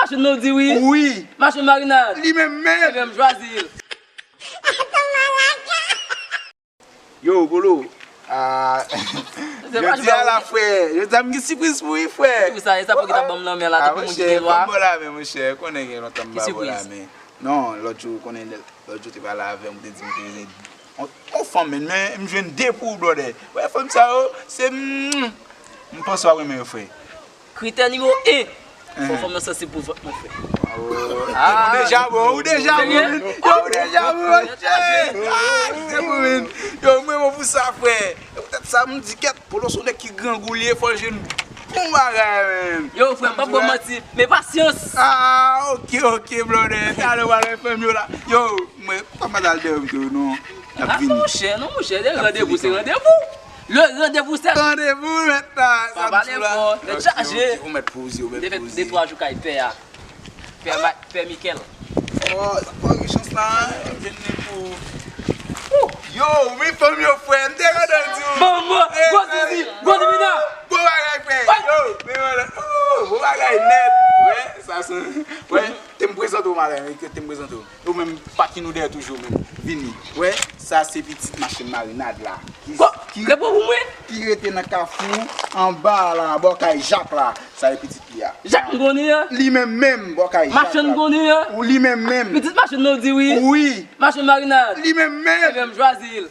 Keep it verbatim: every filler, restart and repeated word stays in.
Machin nou di wi. Wi. Machin marinad. Li menm menm. Ebyen, m chwazi l. Yo, Polo. Ah, jodi a la, frè. Jodi a, m gen sipriz pou ou, frè. Sipriz sa, e sa pou ki ta ban m nan men la, ah, tankou moun ki gen lwa. Fè m ba w lamen, monchè. Konnen gen lontan m ba w lamen. Non, lòt jou, konnen lè, lòt jou te pale avè m, ou te di m te renmen yon, yon fanm, men, men m jwenn de pou ou, brother. Wè, fanm sa yo, se, mm, m panse w ap renmen yo, frè. Kritè nimewo en, fò fanm nan sansib pou vant mwen, frè. Ou deja bon, ou deja bon, men. Yo, ou deja bon, monchè. Ah, se bon, men. Yo, mwen, mwen pou sa, frè. E poutèt sa, m di, kèt, Polo se yon nèg ki grangou li ye, fò l jwenn bon bagay, men. Yo, frè, m p ap ba w manti, men pasyans. Ah, ok, ok, brother. Talè w al wè fanm yo la. Yo, mwen, kòman al dèyè m tou, non? N ap vini. Ah, monchè, non, monchè, le randevou, se randevou. Le randevou, se randevou, mèt la. Pa pale fò, tèt chaje. Ou mèt poze, ou mèt poze. De twa jou kay pè a. Pè Ma-, pè Mikel. Oh, sa pa gen chans la, hein. Vin li pou. Yo, men fanm yo, frè, m te kontan di w. Manman, gwo zizi, gwo zibida. Gwo bagay, frè. Yo, men mwen, oh, gwo bagay nèt. Wè, sa se, wè, te m prezante w, madanm, te m prezante w. Ou menm, pakin ou dèyè toujou, menm. Vini. Wè, sa se pitit machann marinad la. Ki, ki, ki rete nan kafou, anba la, bò kay Jak la. Sa e pitit li a. Jak m konnen an? Li menm menm, bò kay Jak la. Machann m konnen an? Ou li menm menm. Pitit machann nou di wi. Wi. Machann marinad. Li menm menm. Ebyen, m chwazi l.